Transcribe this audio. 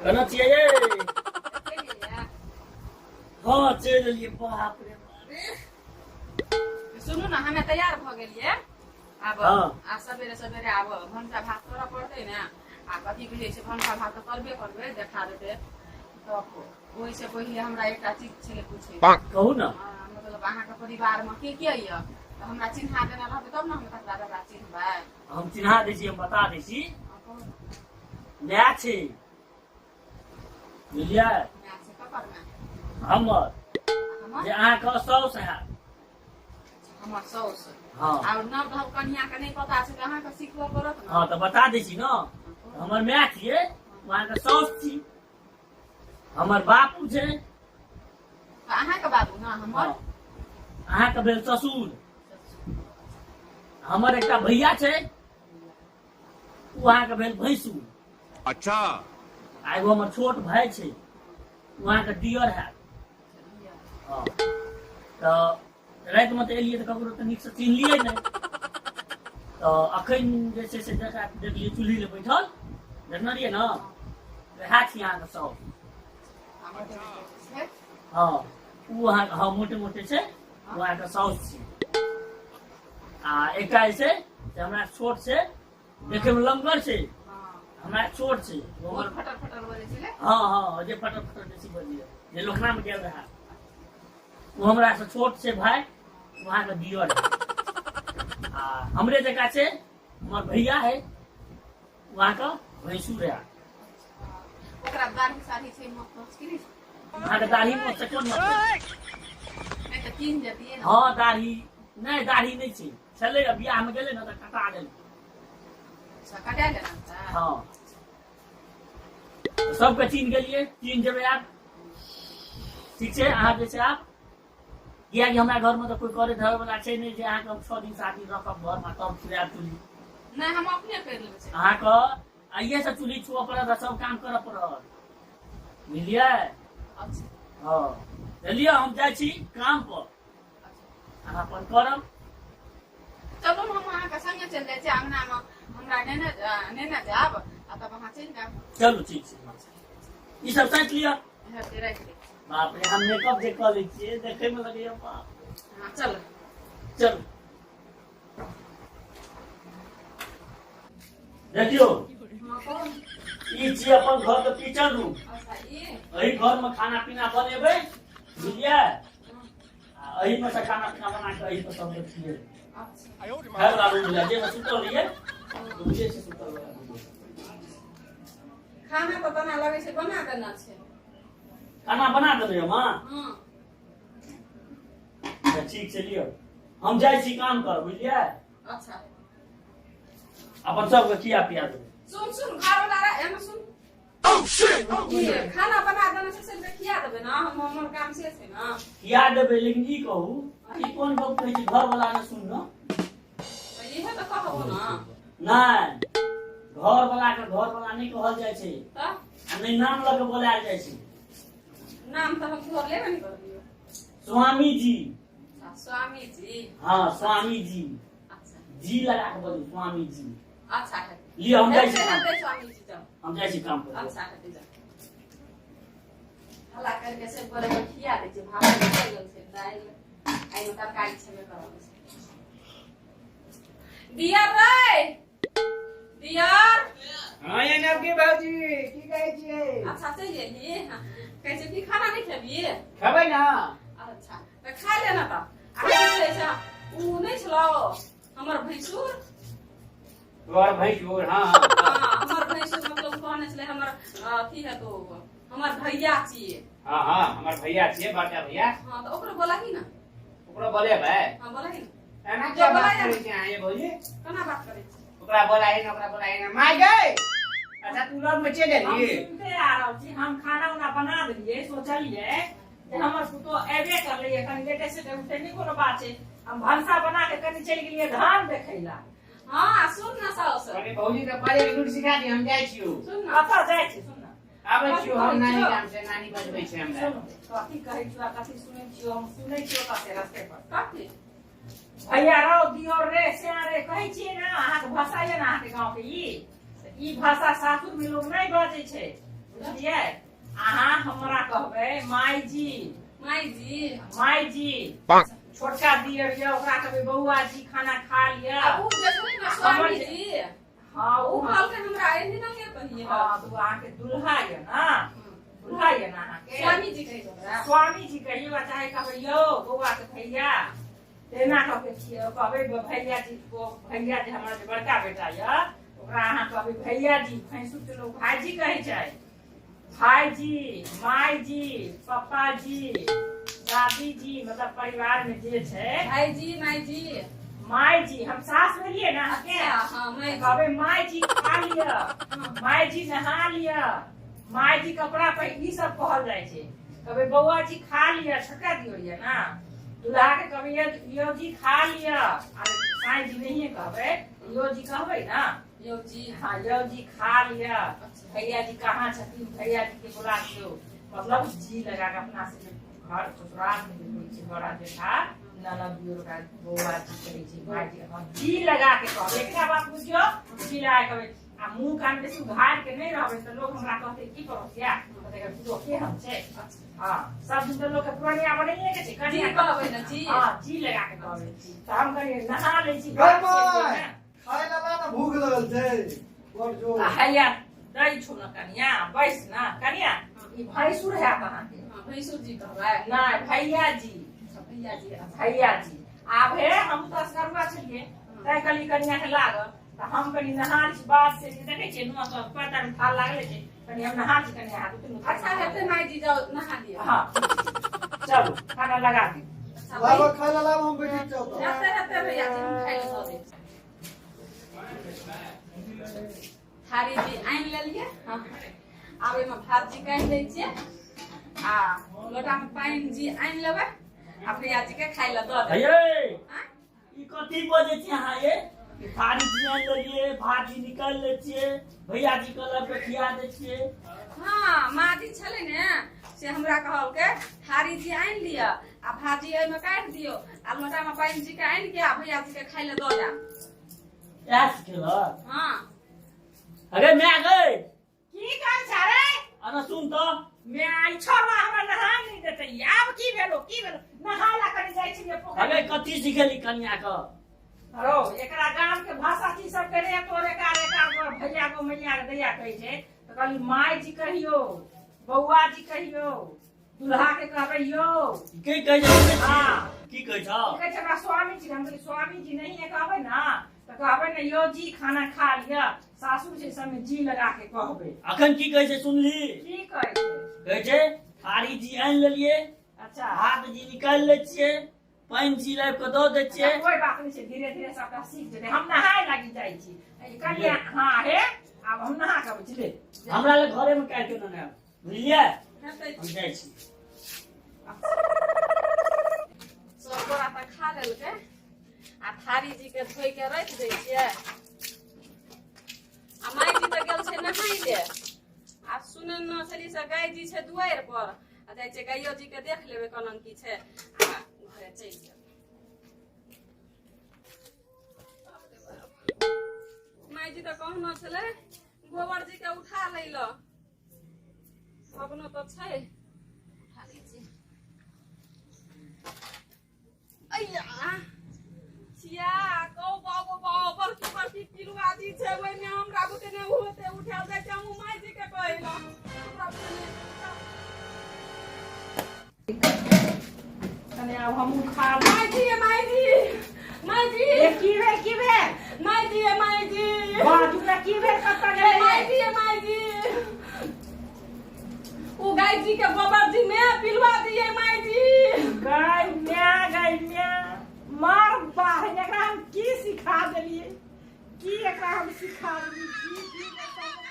केना छियै ये? हँ, चलि एलियै। बाप रे बाप रे। सुनू ने, हमे तैयार भऽ गेलियै आब। आ सवेरे सवेरे आब भनसा भात करऽ पड़तै ने। आ कथी कहै छै, भनसा भात तऽ करबे करबै, देखा देतै। तऽ ओहिसँ पहिले हमरा एकटा चीज छलै पूछे। कहू ने। मतलब अहाँके परिवारमे के के यऽ, तऽ हमरा चिन्हा देने रहबै तब ने हम तकरा तकरा चिन्हबै। हम चिन्हा दै छी, हम बता दै छी। हँ, कहू ने। माय छै, बुझलियै? माय छै, ककर माय? हमर। हमर? जे अहाँके साउस हैत। हमर साउस? हँ। आओर नव धव कनिया के नहि पता छै, तऽ अहाँके सिखबऽ पड़त ने। हँ, तऽ बता दै छी ने। हमर माय छियै, ओ अहाँके साउस छी। हमर बापू छै। तऽ अहाँके बाबू ने हमर? हँ। अहाँके भेल ससुर। हमर एकटा भैया छै, ओ अहाँके भेल भैंसुर। आ एगो हमर छोट भाय छै, ओ अहाँके दियर हैत। हँ, तऽ रातिमे तऽ एलियै तऽ ककरो तऽ नीकसँ चिन्हलियै नहि। तऽ अखन जे छै से देखा देखलियै चूल्ही लग बैठल देखने रहियै ने, वएह छी अहाँके सब। हँ, ओ अहाँके, हँ, मोटे मोटे छै, ओ अहाँके साउस छी। आ एकटा जे छै से हमरा छोट छै, देखैमे लमगर छै, हमरा छोट छै। ओ हमर फटर फटर बजै छलै। हँ, जे फटर फटर बेसी बजैए, जे लोखनामे गेल रहए, ओ हमरा से छोट छै भाय, ओ अहाँके दियर है। आ हमरे जकाँ छै हमर भैया है, ओ अहाँके भैंसुर है। ओकरा दाढ़ी साढ़ी छै, मोट तोट कि नहि? अहाँके दाढ़ी मोट से कोन मतलब? नहि तऽ चिन्ह जतियै ने। हँ, दाढ़ी नहि, दाढ़ी नहि छै। छलै, बियाहमे गेलै ने तऽ कटा देलकै। अच्छा, कटा लेना तऽ। हँ, सबके चिन्ह गेलियै, चिन्ह जेबै आब। ठीक छै, अहाँ जे छै आब, कियाकि हमरा घरमे तऽ कोइ करे धरे वाला छै नहि जे अहाँके हम 6 दिन 7 दिन रखब घरमे तब छुआयब चूल्ही। नहि, हम अपने करि लेबै छै। अहाँके आइए से चूल्ही छुअ पड़त आ सब काम करऽ पड़त, बुझलियै? अच्छा। हँ, चलियै, हम जाइ छी काम पर। अहाँ अपन करब। चलू ने, हम अहाँके संगे चलि जाइ छी अङ्गनामे, हमरा नेने नेने जायब आ तब अहाँ चलि जायब। चलू, ठीक छै, ई सब सैत लिअ। हेतै, राखि दै। बाप रे, हम मेकअप जे कऽ लै छियै, देखैमे लगैया बाप रे। हँ, चलू। चलू, देखियौ। हँ, कहू। ई छी अपन घर के किचन रूम। अच्छा, ई एहि घर में खाना पीना बनेबै, बुझलियै? आ एहि में से खाना पीना बना के एहि पर सबके खिएबै। अच्छा। खाय वाला रूम बुझलियै, जाहिमे सुतल रहियै, बुझे छै, सुतल वाला रूम। खाना तऽ बना लगै छै, बना देना छै। खाना बना देबै माँ? हँ। अच्छा, ठीक छै, लिअ, हम जाइ छी काम कर, बुझलियै? अच्छा। अपन सबके खिया पिया देबै। सुन सुन, घर वाला रे, एने सुन। ई खाना बना देने छै से खिया देबै ने, हम हमर काम से छै ने। खिया देबै, लेकिन ई कहू, ई कोन गप कहै छी, घर वाला ने सुन ने? तऽ इहे तऽ कहबो ने। नहि, घर वाला के घर वाला नहि कहल जाइ छै। तऽ आ नहि नाम लऽ के बोलायल जाइ छै। नाम तऽ हम घर लेबे ने करलियो। स्वामी जी। आ स्वामी जी। हँ, स्वामी जी। अच्छा। जी लगा के बोलू, स्वामी जी। अच्छा, हेतै। लिअ, हम जाइ छी हेतै। काम। हेतै स्वामी जी, जाउ। हम जाइ छी काम पर। अच्छा, हेतै, जाउ। हल्ला करके सब गोरे के खिया दै छै। भात चलि गेल छै, दालि एहिमे तरकारी छेबे करल छै। दियर रे, दियर। हँ, ये नवकी भौजी, की कहै छियै? अच्छा, चलि एली। हाँ, कहै छै कि खाना नहि खेबही? खेबै ने। अच्छा, तऽ खा ले ने। तऽ आ की कहै छै, उ नहि छलौ हमर भैंसुर? तोहर भैंसुर? हँ। हाँ, हमर भैंसुर, मतलब कहने छलै हमर अथी है तो हमर भैया छियै। हँ, हमर भैया छियै, बड़का भैया। हाँ, तऽ ओकरो बोलही ने। ओकरो बोलेबै? हाँ, बोलही ने। एना क्या बात करै छै अहाँ ये भौजी? केना बात करै छी? ओकरा बोलाही ने, ओकरा बोलाही ने। माय गई, अच्छा, तू लग में चलि हम एली। सुनते आ रहल छी। हम खाना उना बना देलियै, सोचलियै जे हमर पुतोह एबे करलै, कनि लेटे सेटे उठे, नहि कोनो बात छै। हम भनसा बना के कनि चलि गेलियै धान देखै ला। हाँ, सुन ना साउस। कनि भौजी के पढ़े के लूट सिखा दी, हम जाइ छियौ। सुन ना। कतऽ जाइ छी? सुन ना। आबै छियौ हम नानी गाम से, नानी बजबै छै हमरा। सुन, कथी कहै छियौ आ कथी सुनै छियौ? हम सुनै छियौ कते रस्ते पर। कथी? भैया रौ, दियोर रे, श्या रे कहै छियै ने? अहाँके भाषा यऽ ने अहाँके गाँव के ई, तऽ ई भाषा सासुर मे लोग नहि बजै छै। बुझलियै? अहाँ हमरा कहबै माय जी। माय जी। माय जी। छोटका दियर यऽ ओकरा कहबै बौआ जी खाना खा लिअ। आ उ जे छै ने स्वामी जी। हाँ, उ ओ कहलकै हमरा एहने नहि कहिए। हाँ, तऽ ओ अहाँके दुल्हा यऽ ना, दुल्हा यऽ ना अहाँके। स्वामी जी कहिए ओकरा। स्वामी जी कहियो आ चाहे कहबै यौ बौआ के भैया, तेना कह के छियै कहबै भैया जी। ओ भैया जे हमर जे बड़का बेटा यऽ ओकरा अहाँ कहबै भैया जी। भैंसुर के लोग भाईजी कहै छै। भाईजी, माय जी, पप्पा जी, दादी जी, मतलब परिवार में जे छै। भाईजी, माय जी, माय जी। हम सास भेलियै ने अहाँके। अच्छा, हाँ, माय जी। कहबै माय जी खा लिअ, माय जी नहा लिअ, माय जी कपड़ा पहिन, ई सब कहल जाइ छै। कहबै बौआ जी खा लिअ, छोटका दियौ यऽ ना। दुल्हा के कहबै यौ जी खा लिअ। आ साईं जी नहिये कहबै, यौ जी कहबै ना। यौ जी। हाँ, यौ जी खा लिअ, भैया जी कहाँ छथिन, भैया जी के बोला दियौ। मतलब जी लगा के अपना से जे घर ससुराल में जे होइ छै बड़ा जेठा ननद दियोर ओकरा बौआ जी कहै छै, भाई जी। हाँ, जी लगा के कहबै, एकटा बात बुझियौ, जी लगा के कहबै। आ मुंह कान बेसी उघार के नहि रहबै तऽ लोग हमरा कहतै की पड़ोसिया, कहतै एकर पुतोह केहन छै। हाँ, सब दिन तऽ लोग के पुरनिया बनैये के छै। जी कनिया कहबै ने जी। हाँ, जी लगा के कहबै। तऽ हम कनि नहा लै छी। गै माय, खाय ला ला ना, भूख लगल छै बड़ जोर। आ हैया दै छौ न कनिया, बैस न कनिया। ई भैंसुर हैत अहाँके। हाँ, भैंसुर जी कहबै? नहि, भैया जी। अच्छा, भैया जी। भैया जी। आब हे हम तऽ असगरुआ छलियै तैं कहलियै कनिया के लागल तऽ हम कनि नहा लै छी। बात से जे देखै छियै नुआ के पता मे थाल लागले छै, कनि हम नहा छी कनिया, हाथ उठू। अच्छा हेतै माय जी, जाउ नहा लिअ। हाँ, चलू खाना लगा दियौ। अच्छा, लाबो खाय ला लाबो, हम बैठी छौ तऽ। हेतै हेतै भैया जी, हम खाइ लए दऽ दै छी। थारी जी आनि लेलियै। हाँ, आब एहिमे भात जी काटि दै छियै आ लोटामे पानि जी आनि लेबै आ भैया जी के खाइ लए दऽ देबै। हे, आँय? ई कथी बजै छी अहाँ ये? ई थारी जी आनि लेलियै, भात जी निकालि लै छियै, भैया जी के लऽ कऽ खिया दै छियै। हाँ, माँ जी छलै ने से हमरा कहलकै थारी जी आनि लिअ आ भात जी एहिमे काटि दियौ आ लोटामे पानि जी के आनि के आ भैया जी के खाइ लए दऽ जायब। इएह सिखेलक? हाँ। अरे माय गै। की कहै छै रे? अरे सुन तऽ। मैं ई छोड़वा हमरा नहाय नहि देतै। आब की भेलो, की भेलो? नहाय ला कनि जाइ छियै पोखरि। अरे कथी सिखेली कनिया के? हरो एकरा गाम के भाषा की सब के रे तोरे का रे का गोर भैया गो मैया के दैया कहै छै तऽ कहली माय जी कहियो, बौआ जी कहियो, दुल्हा के कहबै यौ। की कहै छै? हाँ। की कहै छौ? की कहै छै हमरा स्वामी जी। हम कहली स्वामी जी नहीं है कहबै ना तऽ कहबै ने यौ जी खाना खा लिअ। सासुर छै सबमे जी लगा के कहबै। अखन की कहै छै सुनली? की कहै छै? कहै छै थारी जी आनि लेलियै। अच्छा। भात जी निकालि लै छियै, पानि जी लाबि कऽ दऽ दै छियै। अच्छा, कोई बात नहीं छै, धीरे धीरे सबटा सीख जेतै। हम नहाय लागी जाइ छी कनिया। हाँ हे, आब हम नहा के अबै छी ले। हमरा लग घरे में काटि के नेने आब, बुझलियै? हेतै। हम जाइ छी। सब गोरा तऽ खा लेलकै आ थारी जी के धोइ के राखि दै छियै आ माय जी तऽ गेल छै नहाय ले। आ सुनै न छलियै से गाय जी छै दुआरि पर आ जाइ छै गाइयो जी के देख लेबै कोना की छै आ घरे चलि जेबै। माय जी तऽ कहनो छलै गोबर जी के उठा लै लए, भगनो तऽ छै, उठा लै छियै। अय्या छिया कौ बाबो बाबो, बड़की बड़की पिलुआ जी छै ओहिमे, हमरा बुते नहि होते उठायल जाइ छै। हमहूँ माय जी के कहलहुँ हमरा बुते नहि। कनि आब हमहूँ खा ली। माय जी, माय जी, माय जी। ए, की भेल, की भेल? माय जी, माय जी। बाजू ने, की भेल, कतऽ गेलै? माय जी, माय जी, ओ गाय जी के गोबर जी में पिलुआ दिए माय जी। गाय म्या, गाय म्या, मार बाहर। एकरा हम की सिखा देलियै? की एकरा हम सिखा देलियै? की की?